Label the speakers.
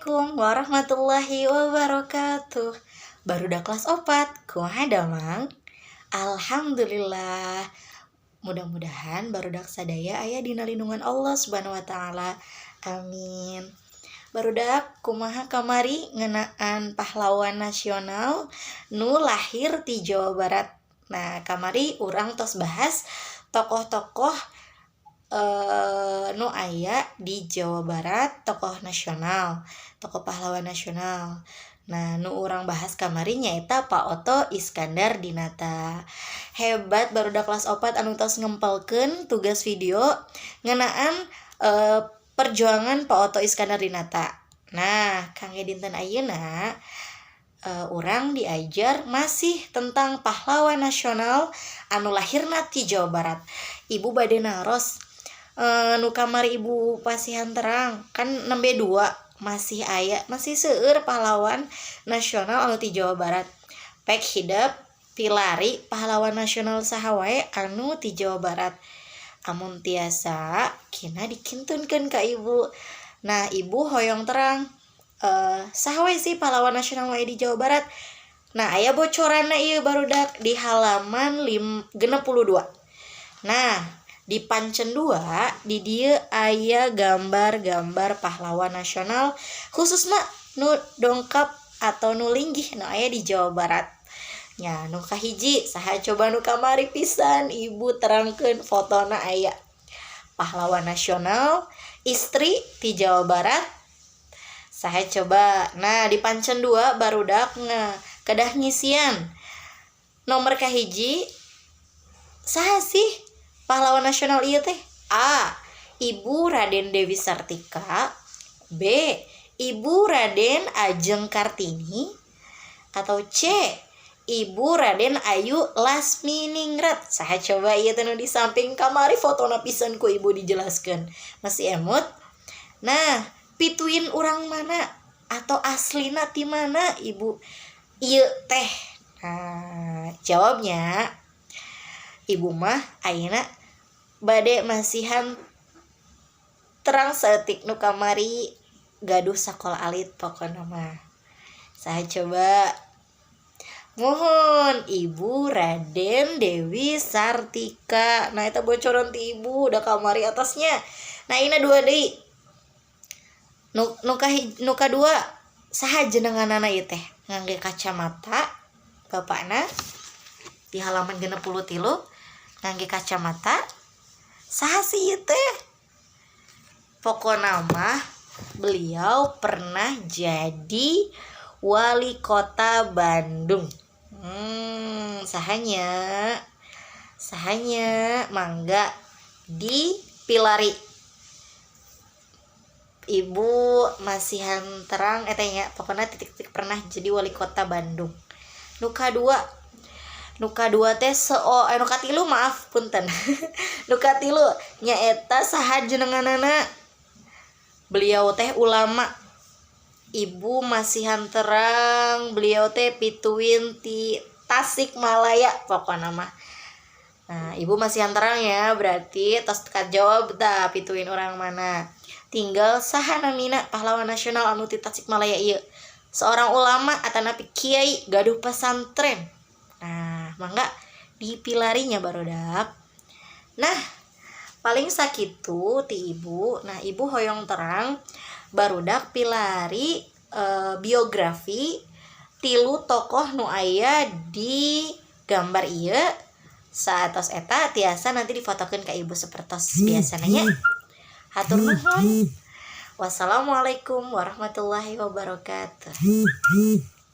Speaker 1: Assalamualaikum warahmatullahi wabarakatuh. Barudak kelas 4, kumaha damang? Alhamdulillah. Mudah-mudahan barudak sadaya aya dina lindungan Allah Subhanahu wa Taala. Amin. Barudak, kumaha kamari ngeunaan pahlawan nasional nu lahir di Jawa Barat? Nah, kamari urang tos bahas tokoh-tokoh nu aya di Jawa Barat, tokoh nasional, tokoh pahlawan nasional. Nah, nu urang bahas kamari nyaeta Pak Otto Iskandar Dinata. Hebat barudak kelas 4 anu tos ngempelkeun tugas video ngeunaan perjuangan Pak Otto Iskandar Dinata. Nah, kangge dinten ayeuna urang diajar masih tentang pahlawan nasional anu lahirna ti Jawa Barat. Ibu bade naros, nu kamari Ibu pasihan terang kan nembe dua, masih aya, masih seueur pahlawan nasional anu ti Jawa Barat. Pek hidep pilari pahlawan nasional saha wae anu ti Jawa Barat. Amun tiasa kina dikintunkeun ka Ibu. Nah, Ibu hoyong terang saha wae sih pahlawan nasional wae di Jawa Barat. Nah, aya bocoranna ieu, barudak, di halaman 62. Nah, di pancen 2 di dieu aya gambar-gambar pahlawan nasional, khususna nu dongkap atau nu linggih nu aya di Jawa Barat. Nya, nu kahiji saha coba nu kamari pisan Ibu terangkeun, fotona aya pahlawan nasional istri di Jawa Barat, saha coba? Nah, di pancen 2, barudak, kedah ngisian nomor kahiji, saha sih pahlawan nasional ieu teh? A. Ibu Raden Dewi Sartika, B. Ibu Raden Ajeng Kartini, atau C. Ibu Raden Ayu Lasminingrat? Saha coba ieu teh nu di samping, kamari fotona pisan ku Ibu dijelaskan? Masih emut? Nah, pituin urang mana atau aslina ti mana ibu ieu teh? Nah, jawabnya Ibu mah ayeuna bade masihan terang saeutik nu kamari gaduh sakola alit. Pokona mah saha coba? Mohon, Ibu Raden Dewi Sartika. Nah, itu bocoran ti Ibu udah kamari atasnya. Nah, ini dua deui. Nu kadua saha jenenganana ieu teh, ngangge kacamata bapakna di halaman 63, ngangge kacamata, saha sih ieu teh? Pokona mah beliau pernah jadi wali kota Bandung. Saha nya? Saha nya? Mangga di pilari. Ibu masihan terang eta nya, pokoknya titik-titik pernah jadi wali kota Bandung. Nu kadua, nu kadua teh seo eh, nu katilu, maaf, punten. Nu katilu nyaeta saha jenenganana? Beliau teh ulama. Ibu masihan terang beliau teh pituin ti Tasikmalaya pokokna mah. Nah, Ibu masihan terang ya, berarti tos jawab tah pituin orang mana. Tinggal saha namina pahlawan nasional anu ti Tasikmalaya ieu, seorang ulama atanapi kiai, gaduh pesantren. Nah, mangga dipilarinya, barudak. Nah, paling sakitu ti Ibu. Nah, Ibu hoyong terang, barudak, pilari biografi tilu tokoh nu aya di gambar ieu. Saatos eta tiasa nanti difotokeun ka Ibu sepertos biasanya. Hatur nuhun. Wassalamualaikum warahmatullahi wabarakatuh.